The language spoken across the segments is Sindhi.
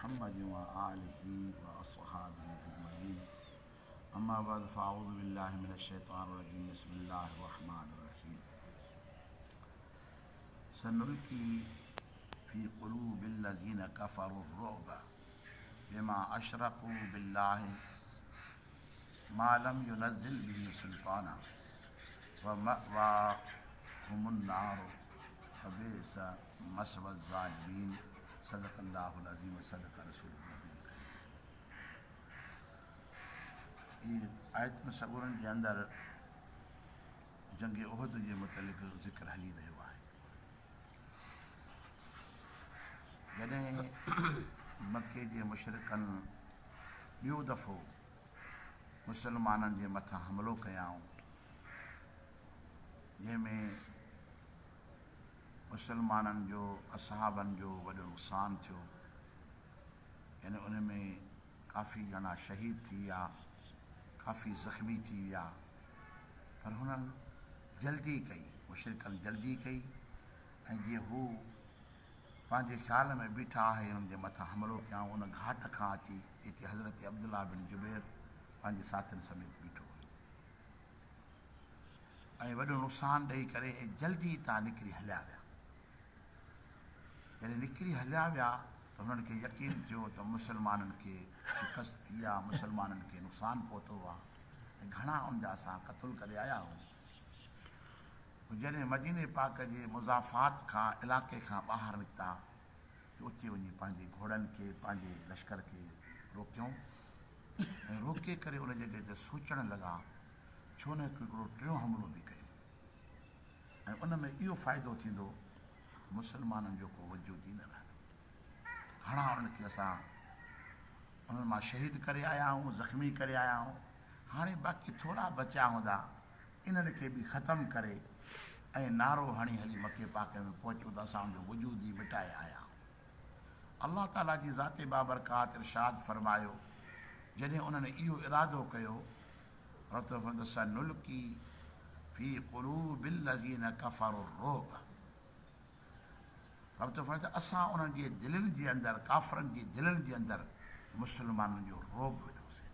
محمد وآله وأصحابه أجمعين أما بعد فأعوذ بالله من الشيطان الرجيم بسم الله الرحمن الرحيم سنلقي في قلوب الذين كفروا الرعب بما أشركوا بالله ما لم ينزل به سلطانا ومأواهم النار فبئس مثوى الظالمين صدق الله العظيم وصدق رسوله النبي الڪريم. هي آيتن سڳورن جي اندر جنگ احد جي متعلق ذڪر هلي رهيو آهي. جڏهن مڪي جي مشرڪن ٻيو دفعو مسلمانن جي مٿان حملو ڪيائون جنهن ۾ مسلمانن جو اصحابن جو وڏو نقصان ٿيو يعني ان ۾ ڪافي ڄڻا شهيد ٿي ويا ڪافي زخمي ٿي ويا پر هنن جلدي ڪئي مشرڪن جلدي ڪئي ۽ جيئن هو پنهنجي خيال ۾ بيٺا آهي انهن جي مٿان حملو ڪيائون ان گهاٽ کان اچي جتي حضرت عبدالله بن جبير پنهنجي ساٿين سميت بيٺو هيو ۽ وڏو نقصان ڏئي ڪري ۽ جلدي اتان نڪري هليا ويا. جڏهن نڪري هليا ويا ته هنن کي يقين ٿيو ته مسلمانن کي شڪست ٿي آ، مسلمانن کي نقصان پهتو آ ۽ گهڻا ان جا اسان قتل ڪري آيا آهيون. پوء جڏهن مديني پاڪ جي مضافات کان علاقي کان ٻاهر نڪتا ته اتي وڃي پنهنجي گهوڙن کي پنهنجي لشڪر کي روڪيائون ۽ روڪي ڪري ان جڳهه تي سوچڻ لڳا ڇو نه هڪڙو ٽيون حملو به ڪيون ۽ ان ۾ اهو فائدو ٿيندو ته مسلمانن جو ڪو وجود ئي نه رهندو. گهڻا انهن کي اسان انهن مان شهيد ڪري آيا آهيون، زخمي ڪري آيا آهيون، هاڻي باقي ٿورا بچيا هوندا، انهن کي به ختم ڪري ۽ نعرو هڻي هلي مڪي پاڪ ۾ پهچون ته اسان ان جو وجود ئي مٽائي آيا آهيون. الله تعاليٰ جي ذات بابرڪات ارشاد فرمايو، جڏهن انهن اهو ارادو ڪيو، رب تعاليٰ فرمائي ٿو، سنلقي في قلوب الذين ڪفروا الرعب، رب ٿو فرمائي ته اسان انهن جي دلين جي اندر، ڪافرن جي دلين جي اندر مسلمانن جو رعب وڌوسين.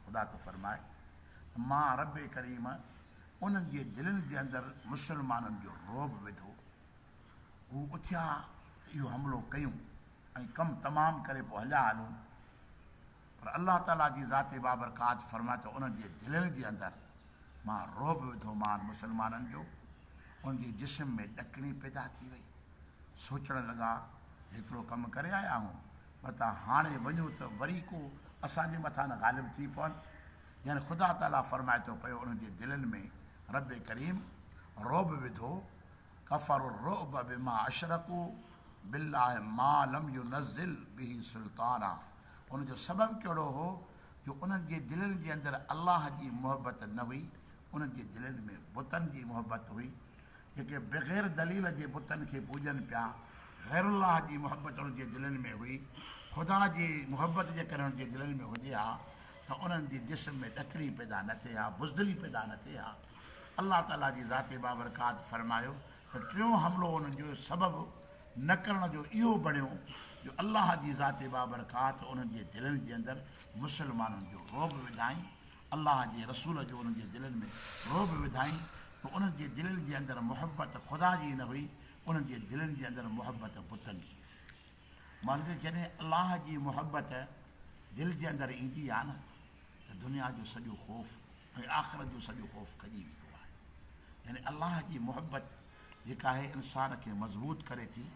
خدا ٿو فرمائي ته مان رب ڪريم انهن جي دلين جي اندر مسلمانن جو رعب وڌو. هو اٿيا ته اهو حملو ڪيون ۽ ڪم تمام ڪري پوء هليا هلون. پر الله تعاليٰ جي ذات بابرڪات فرمائي ته انهن جي دلين جي اندر مان رعب وڌو مان مسلمانن جو، انهن جي جسم ۾ ڏڪڻي پيدا ٿي وئي. سوچڻ لڳا هيترو ڪم ڪري آيا آهيون، متان هاڻي وڃون ته وري ڪو اسان جي مٿان نه غالب ٿي پون. يعني خدا تعاليٰ فرمائي ٿو پيو انهن جي دلين ۾ رب ڪريم رعب وڌو، ڪفروا الرعب بما اشرڪوا بالله ما لم ينزل به سلطانا ان جو سبب ڪهڙو هو جو انهن جي دلين جي اندر الله جي محبت نه هئي انهن جي دلين ۾ بتن جي محبت هئي جيڪي بغير دليل جي بتن کي پوڄن پيا غير الله جي محبت انهن جي دلين ۾ هئي خدا جي محبت جيڪڏهن انهن جي دلين ۾ هجي ها ته انهن جي جسم ۾ ڏڪڻي پيدا نه ٿئي ها بزدلي پيدا نه ٿئي ها. الله تعاليٰ جي ذات بابرڪات فرمايو ته ٽيون حملو انهن جو سبب نه ڪرڻ جو اهو بڻيو جو الله جي ذات بابرڪات انهن جي دلين جي اندر مسلمانن جو رعب وڌائين، الله جي رسول جو انهن جي دلين ۾ رعب وڌائين ته انهن جي دلين جي اندر محبت خدا جي نه هئي، انهن جي دلين جي اندر محبت بتن جي هئي. معنيٰ ته جڏهن الله جي محبت دل جي اندر ايندي آهي نه ته دنيا جو سڄو خوف ۽ آخرت جو سڄو خوف کڄي ويندو آهي. يعني الله جي محبت جيڪا آهي انسان کي مضبوط ڪري ٿي،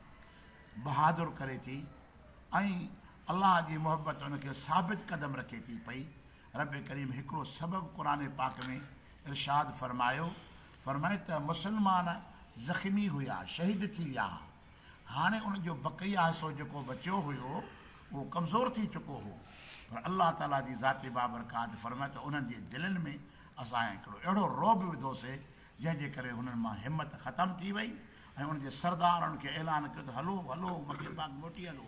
بهادر ڪري ٿي ۽ الله جي محبت ان کي ثابت قدم رکي ٿي پئي. رب ڪريم هڪڙو سبب قرآن پاڪ ۾ ارشاد فرمايو، فرمائي ته مسلمان زخمي هيا، شهيد ٿي ويا ها، هاڻي ان جو بقيه حصو جيڪو بچيو هيو اهو ڪمزور ٿي چڪو هو پر الله تعاليٰ جي ذات بابرڪات فرمايو ته انهن جي دلين ۾ اسان هڪڙو اهڙو رعب وڌوسي جنهن جي ڪري هنن مان همت ختم ٿي وئي ۽ ان جي سردار انهن کي اعلان ڪيو ته هلو هلو مڪي پاڪ موٽي هلو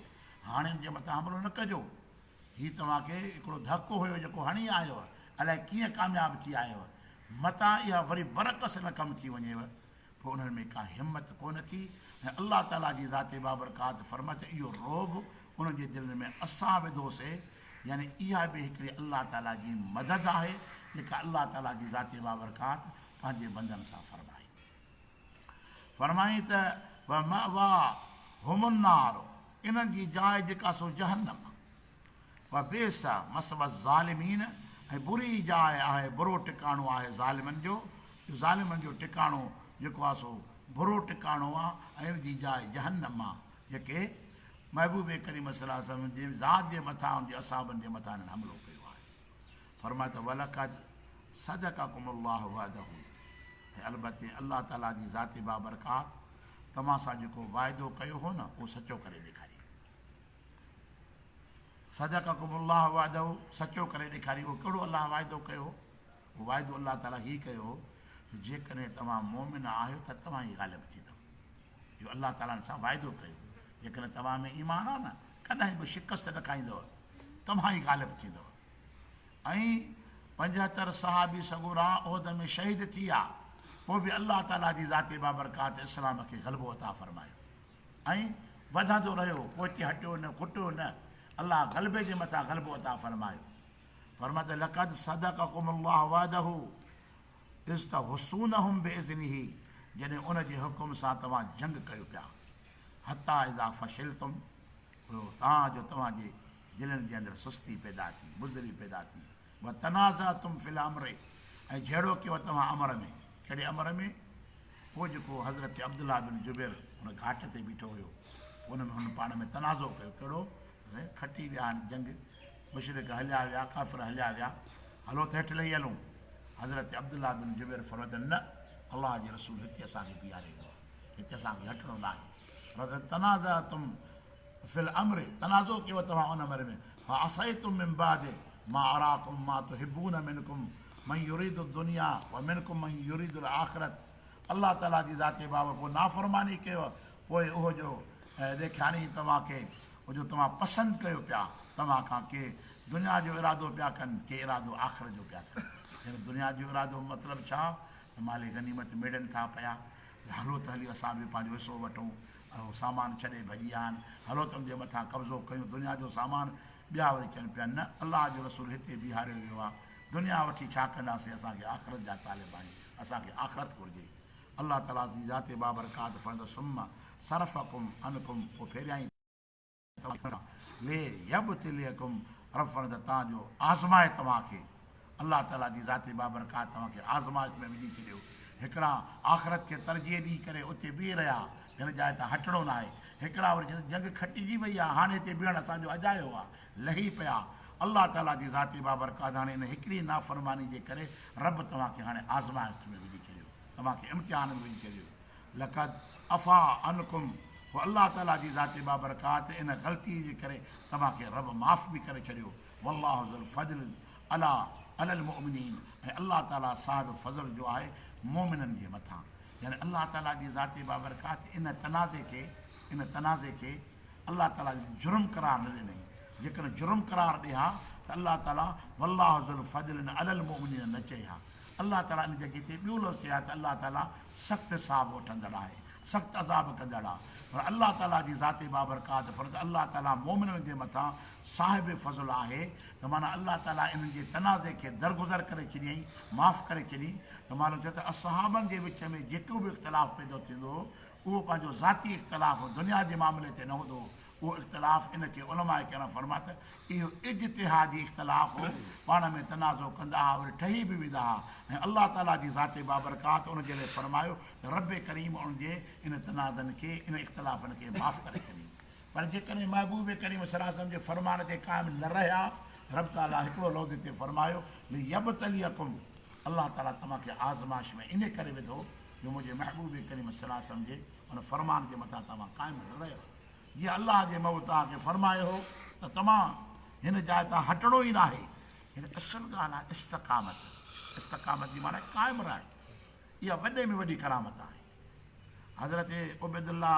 هاڻي ان جي مٿان حملو نه ڪجو هي توهان کي هڪڙو ڌڪ هيو جيڪو هڻي آيو الائي ڪيئن ڪامياب ٿي آيو متان اها وري برعڪس نه ڪم ٿي وڃيو پوء انهن ۾ ڪا همت ڪونه ٿي ۽ الله تعاليٰ جي ذات بابرڪات فرمايو ته اهو رعب انهن جي دلين ۾ اسان وڌوسي يعني اها به هڪڙي الله تعالي جي مدد آهي جيڪا الله تعالي جي ذات بابرڪات پنهنجي بندن سان فرمائي. فرمائين ته ومأواهم النار انهن جي جاء جيڪا سو جهنم آ. وبئس مثوي الظالمين ۽ بري جاء آهي برو ٽڪاڻو آهي ظالمن جو، جو ظالمن جو ٽڪاڻو جيڪو آ سو برو ٽڪاڻو آ ۽ ان جي جاء جهنم آ جيڪي محبوب ڪريم صلي الله عليه وسلم جي ذات جي مٿان ان جي اصحابن جي مٿان انهن حملو ڪيو آهي. فرمايو ته ولقد صدقڪم الله وعده ۽ البته الله تعالي جي ذات بابرڪات توهان سان جيڪو وعدو ڪيو هو نه اهو سچو ڪري ڏيکاريائين. صدقڪم الله وعده سچو ڪري ڏيکاري اهو ڪهڙو الله وعدو ڪيو هو؟ اهو وعدو الله تعالي هي ڪيو هو ته جيڪڏهن توهان مؤمن آهيو ته توهان ئي غالب ٿيندؤ. اهو الله تعالي ان سان وعدو ڪيو جيڪڏهن توهان ۾ ايمان آهي نه ڪڏهن به شڪست نه کائيندؤ توهان ئي غالب ٿيندؤ. ۽ 75 صحابي سڳورا احد ۾ شهيد ٿي ويا پوء به الله تعالي جي ذات بابرڪات اسلام کي غلبو عطا فرمايو. ۽ وڌندو رهيو، پوئتي هٽيو نه، کٽيو نه، الله غلبي جي مٿان غلبو عطا فرمايو. فرمايو ته لقد صدقڪم الله وعده اذ تحسونهم باذنه جڏهن ان جي حڪم سان توهان جنگ ڪيو پيا، حتي اذا فشلتم پوء تان جو توهان جي دلين جي اندر سستي پيدا ٿي، بزدلي پيدا ٿي، وتنازعتم في الامر ۽ جهيڙو ڪيو توهان امر ۾، ڪهڙي امر ۾؟ پوء جيڪو حضرت عبدالله بن جبير ان گهاٽ تي بيٺو هيو، ان ۾ هن پاڻ ۾ تنازعو ڪيو، ڪهڙو؟ ته سائين کٽي ويا آهن جنگ، مشرڪ هليا ويا، ڪافر هليا ويا، هلو ته هيٺ لهي هلون. حضرت عبدالله بن جبير فرمايو ته نه، الله جي رسول هتي اسان کي بيهاري ويو آهي، هتي اسان کي هٽڻو ناهي. حضرت تنازعتم في الامر، تنازعو ڪيو توهان ان امر ۾، فعصيتم من بعد ما اراڪم ما تحبون منڪم من يريد الدنيا ومنڪم من يريد الاخرة الله تعالي جي ذات بابت پوء نافرماني ڪيو پوء اهو جو ڏيکاريائين توهان کي اهو جو توهان پسند ڪيو پيا توهان کان ڪي دنيا جو ارادو پيا ڪن ڪي ارادو آخرت جو پيا ڪن يعني دنيا جو ارادو مطلب ڇا ته مال غنيمت ميڙن ٿا پيا هلو ته هلي اسان به پنهنجو حصو وٺون اهو سامان ڇڏي ڀڄي آيا آهن هلو ته ان جي مٿان قبضو ڪيون دنيا جو سامان ٻيا وري چون پيا نه الله جو رسول هتي بيهاريو ويو آهي دنيا وٺي ڇا ڪنداسين اسان کي آخرت جا طالب آهيون اسان کي آخرت گهرجي الله تعالي جي ذات بابرڪات فرمائي ٿو ثم صرفڪم عنڪم پوء ڦيريائين توهان کان ليبتليڪم رب فرمائي ٿو تان جو آزمائي توهان کي الله تعالي جي ذات بابرڪات توهان کي آزمائش ۾ وجهي ڇڏيو هڪڙا آخرت کي ترجيح ڏئي ڪري اتي بيهي رهيا هن جاء تان هٽڻو ناهي هڪڙا وري چون جنگ کٽجي وئي آهي هاڻي هتي بيهڻ اسان جو اجايو آهي لهي پيا الله تعالي جي ذات بابرڪات هاڻي ان هڪڙي نافرماني جي ڪري رب توهان کي هاڻي آزمائش ۾ وجهي ڇڏيو توهان کي امتحان ۾ وجهي ڇڏيو لقد عفا عنڪم پوء الله تعالي جي ذات بابرڪات ان غلطي جي ڪري توهان کي رب معاف به ڪري ڇڏيو والله ذو الفضل علي علي المؤمنين ۽ الله تعالي صاحب فضل جو آهي مؤمنن جي مٿان يعني الله تعالي جي ذات بابرڪات ان تنازعي کي ان تنازعي کي الله تعالي جرم قرار نه ڏنائين جيڪڏهن جرم قرار ڏي ها ته الله تعالي والله ذو الفضل علي المؤمنين نه چئي ها الله تعالي ان جڳهه تي ٻيو لفظ چئي ها ته الله تعالي سخت حساب وٺندڙ آهي سخت عذاب ڪندڙ آهي پر الله تعالي جي ذات بابرڪات فرمائي ته الله تعالي مؤمنن جي مٿان صاحب فضل آهي ته معنيٰ الله تعاليٰ انهن جي تنازعي کي درگذر ڪري ڇڏيائين، معاف ڪري ڇڏيائين، ته معلوم ٿيو ته اصحابن جي وچ ۾ جيڪو به اختلاف پيدا ٿيندو هو، اهو پنهنجو ذاتي اختلاف دنيا جي معاملي تي نه هوندو هو، اهو اختلاف ان کي علماء ڪرام فرمايو ته اهو اجتهادي اختلاف هو، پاڻ ۾ تنازعو ڪندا ها وري ٺهي به ويندا ها ۽ الله تعاليٰ جي ذات بابرڪات ان جي لاء فرمايو ته رب ڪريم انهن جي ان تنازعن کي، ان اختلافن کي معاف ڪري ڇڏيائين. پر جيڪڏهن محبوب ڪريم صلي الله عليه وسلم جي فرمان تي قائم نه رهيا، رب تعاليٰ هڪڙو لفظ هتي فرمايو، ليبتليڪم، الله تعاليٰ توهان کي آزمائش ۾ انهي ڪري وڌو جو منهنجي محبوب ڪريم صلي الله عليه وسلم جي ان فرمان جي مٿان توهان قائم نه رهيو. جيئن الله جي محبوب توهان کي فرمايو هو ته توهان هن جاء تان هٽڻو ئي ناهي. يعني اصل ڳالهه آهي استقامت، استقامت جي معنيٰ قائم رهڻ، اها وڏي ۾ وڏي ڪرامت آهي. حضرت عبيدالله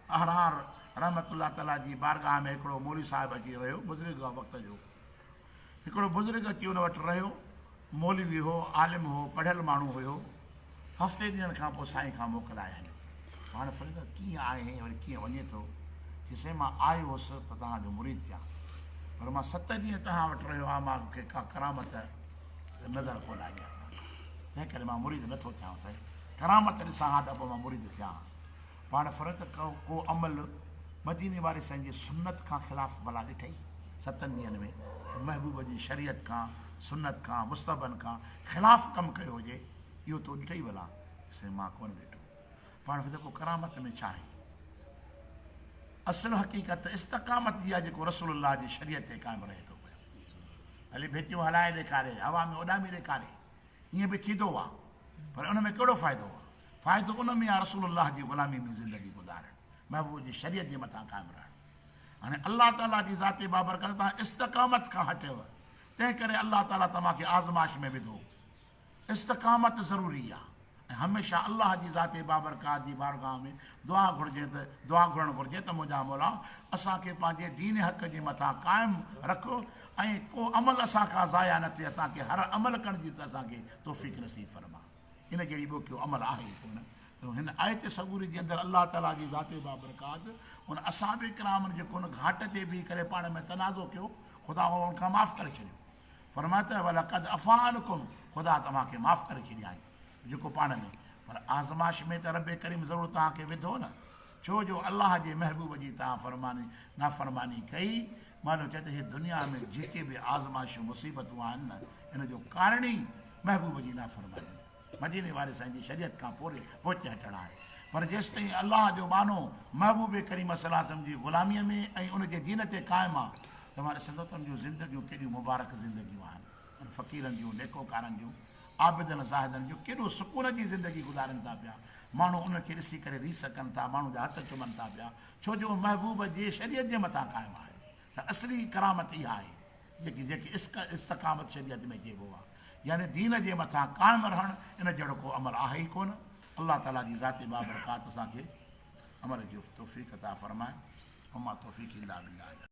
احرار رحمة الله تعالٰي جي بارگاهه ۾ هڪڙو مولوي صاحب اچي رهيو، بزرگ هو وقت جو. هڪڙو بزرگ اچي ان وٽ رهيو، مولوي هو، عالم هو، پڙهيل ماڻهو هيو. هفتي ڏينهن کان پوء سائين کان موڪلائي هليو. پاڻ فرمايو ته ڪيئن آئين وري ڪيئن وڃين ٿو؟ چي سائين مان آيو هوس ته توهان جو مريد ٿيان پر مان ست ڏينهن توهان وٽ رهيو آهيان مان کي ڪا ڪرامت نظر ڪونه آئي آهي تنهن ڪري مان مريد نٿو ٿيان سائين ڪرامت ڏسان ها ته پوء مان مريد ٿيان ها. پاڻ فرمايو ته ڪو عمل مديني واري سائين جي سنت کان خلاف ڀلا ڏٺئي؟ ستن ڏينهن ۾ محبوب جي شريعت کان، سنت کان، مستحبن کان خلاف ڪم ڪيو هجي، اهو تو ڏٺئي ڀلا؟ سائين مان ڪونه ڏٺو. پاڻ فرمايو ته پوء ڪرامت ۾ ڇا آهي؟ اصل حقيقت ته استقامت جي آهي جيڪو رسول الله جي شريعت تي قائم رهي ٿو پيو. ڀلي ڀتيون هلائي ڏيکاري، هوا ۾ اڏامي ڏيکاري، ائين به ٿيندو آ پر ان ۾ ڪهڙو فائدو آ؟ فائدو ان ۾ آ رسول الله جي غلامي ۾ زندگي گذارڻ، محبوب جي شريعت جي مٿان قائم رهڻ. هاڻي الله تعاليٰ جي ذات بابرڪت توهان استقامت کان هٽيو تنهن ڪري الله تعاليٰ توهان کي آزمائش ۾ وڌو. استقامت ضروري آ ۽ هميشه الله جي ذات بابرڪات جي بارگاهه ۾ دعا گهرجي ته دعا گهرڻ گهرجي ته منهنجا مولا اسان کي پنهنجي دين حق جي مٿان قائم رک ۽ ڪو عمل اسان کان ضايع نه ٿئي اسان کي هر عمل ڪرڻ جي اسان کي توفيق نصيب فرما ان جهڙي ٻيو ڪيو عمل آهي ئي ڪونه ته هن آيت سڳوري جي اندر الله تعالي جي ذات بابرڪات ان اصحاب ڪرامن جيڪو ان گهاٽ تي بيهي ڪري پاڻ ۾ تنازعو ڪيو خدا انهن کان معاف ڪري ڇڏيو فرمايو ته ولقد عفا عنڪم خدا توهان کي معاف ڪري ڇڏيائين جيڪو پاڻ ۾ پر آزمائش ۾ ته رب ڪريم ضرور توهان کي وڌو نه ڇو جو الله جي محبوب جي توهان فرماني نافرماني ڪئي معلوم ٿئي ته هي دنيا ۾ جيڪي به آزمائشون مصيبتون آهن نه ان جو ڪارڻ ئي محبوب جي نافرماني مديني واري سائين جي شريعت کان پوري پوئتي هٽڻ آهي پر جيستائين الله جو ٻانهو محبوب ڪريم صلي الله عليه وسلم جي غلامي ۾ ۽ ان جي دين تي قائم آهي توهان ڏسندو ته ان جون زندگيون ڪيڏيون مبارڪ زندگيون آهن ان فقيرن جون نيڪوڪارن جون عابدن زاهدن جون ڪيڏو سڪون جي زندگي گذارين ٿا پيا ماڻهو انهن کي ڏسي ڪري ريس ڪن ٿا ماڻهن جا هٿ چمن ٿا پيا ڇو جو محبوب جي شريعت جي مٿان قائم آهي ته اصلي ڪرامت اها آهي جيڪي جيڪي استقامت شريعت ۾ چئبو آهي يعني دين جي مٿان قائم رهڻ ان جهڙو ڪو عمل آهي ئي ڪونه. الله تعالي جي ذات بابرڪات اسان کي عمل جي توفيق عطا فرمائي وما توفيقي الا بالله.